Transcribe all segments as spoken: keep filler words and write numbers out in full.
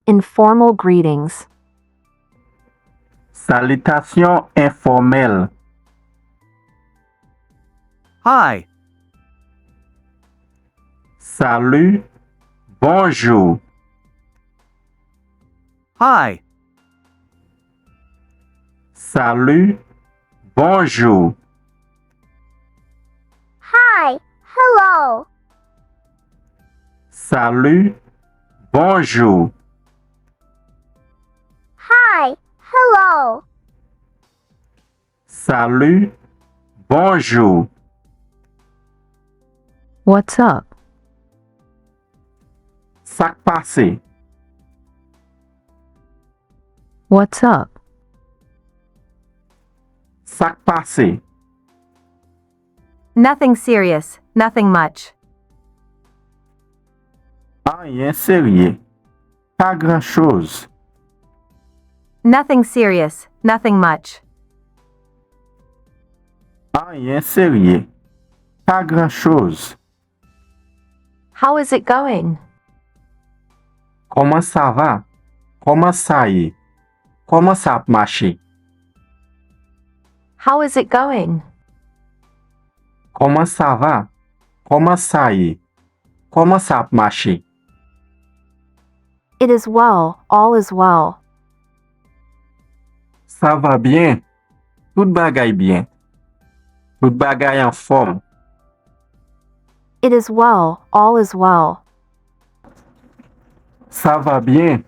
Informal greetings. Salitasyon enfòmèl. Hi. Salut, bonjour. Hi. Salut, bonjour. Hi, hello. Salut, bonjour. Hi, hello. Salut, bonjour. What's up? Sa k pase? What's up? Sa k pase? Nothing serious, nothing much. Anyen serye. Pa gran choz. Nothing serious, nothing much. Anyen serye. Pa gran choz. How is it going? Kòman sa va? Kòman sa ye? Kòman sa ap mache? How is it going? Kòman sa va? Kòman sa ye? Kòman sa ap mache? It is well, all is well. Sa va byen. Tout bagay byen. Tout bagay anfòm. It is well, all is well. Sa va byen.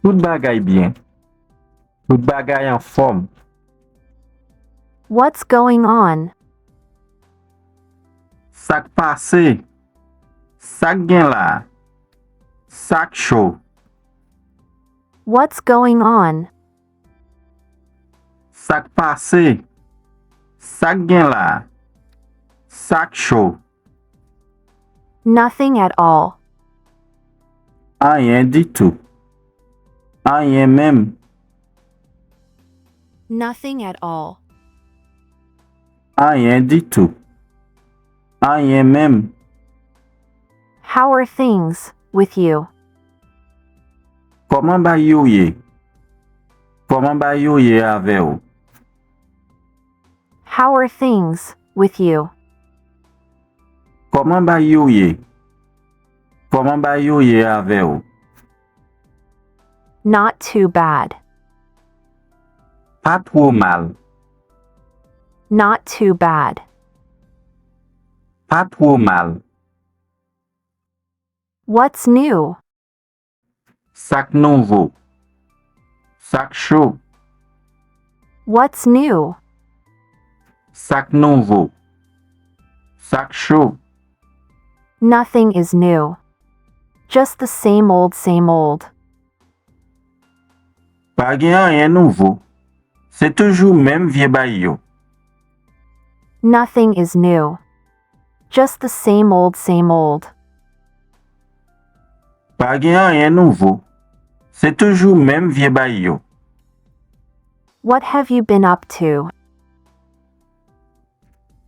Tout bagay byen. Tout bagay anfòm. What's going on? Sa k pase? Sa k gen la? Sa k cho? What's going on? Sa k pase? Sa k gen la? Sa k cho? Nothing at all. Anyen ditou. Anyen menm. Nothing at all. Anyen ditou. Anyen menm. How are things with you? Kòman bagay yo ye? Kòman bagay yo ye avè w? How are things with you? Kòman bagay yo ye? Kòman bagay yo ye avè w? Not too bad. Pa twò mal. Not too bad. Pa twò mal. What's new? Sa k nouvo? Sa k cho? What's new? Sa k nouvo? Sa k cho? Nothing is new. Just the same old, same old. Pa gen anyen nouvo. Se toujou menm vye bagay yo. Nothing is new. Just the same old, same old. Pa gen anyen nouvo. Se toujou menm vye bagay yo. What have you been up to?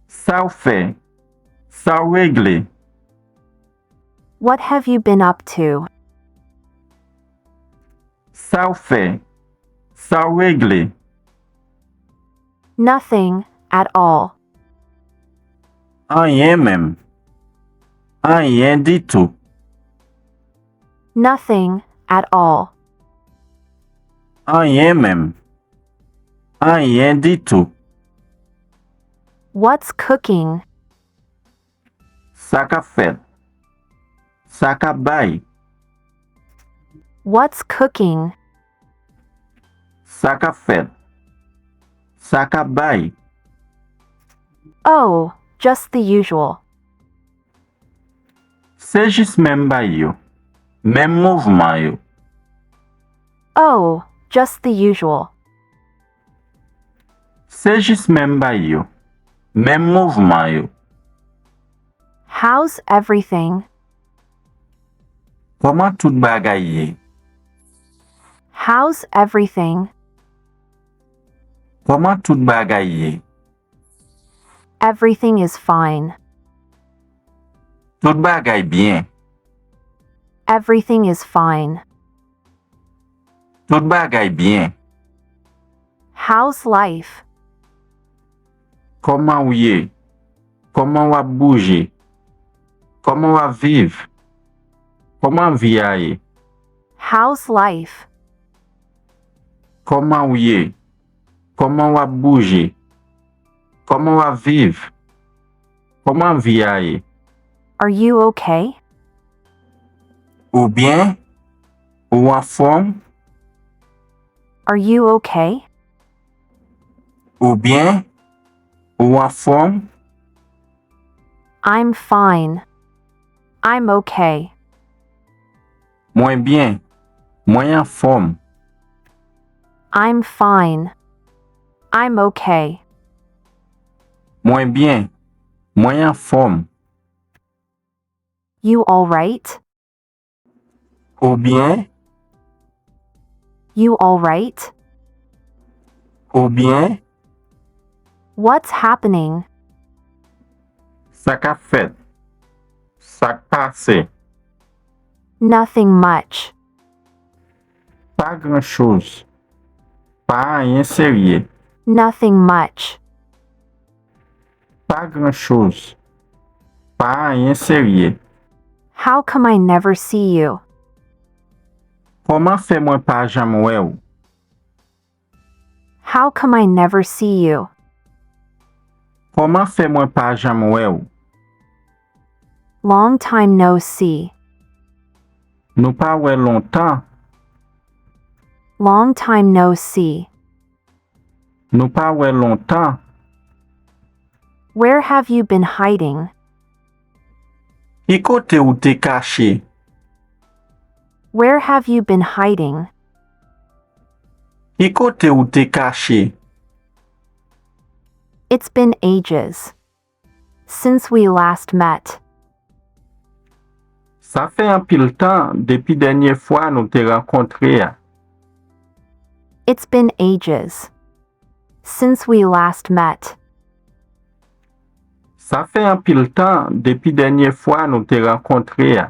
Sa w fè? Sa w regle? What have you been up to? Sa w fè? Sa w regle? Nothing at all. Anyen menm. Anyen ditou. Nothing at all. Anyen menm. Anyen ditou. What's cooking? Sa k ap fèt? Sa k ap bay? What's cooking? Sa k ap fèt? Sa k ap bay? Oh, just the usual. Se jis menm bagay yo. Menm mouvman yo. Oh, just the usual. Se jis menm bagay yo. Menm mouvman yo. How's everything? Kòman tout bagay ye? How's everything? Kòman tout bagay ye? Everything is fine. Tout bagay byen. Everything is fine. Tout bagay byen. How's life? Kòman w ye? Kòman w ap bouje? Kòman w ap viv? Kòman vi a ye? How's life? Kòman w ye? Kòman w ap bouje? Kòman w ap viv? Kòman vi a ye? Are you okay? Ou byen? Ou anfòm? Are you okay? Ou byen? Ou anfòm? I'm fine. I'm okay. Mwen byen. Mwen anfòm. I'm fine. I'm okay. Mwen byen. Mwen anfòm. You all right? Ou byen? You all right? Ou byen? What's happening? Sa k ap fèt? Sa k pase? Nothing much. Pa gran choz. Pa anyen serye. Nothing much. Pa gran choz. Pa anyen serye. How come I never see you? Kòman fè mwen pa janm wè w? How come I never see you? Kòman fè mwen pa janm wè w? Long time no see. Nou pa wè lontan. Long time no see. Nou pa wè lontan. Where have you been hiding? Ki kote ou te kache? Where have you been hiding? Ki kote ou te kache? It's been ages since we last met. Sa fè anpil tan depi dènye fwa nou te rankontre a. It's been ages since we last met. Sa fè anpil tan depi dènye fwa nou te rankontre a.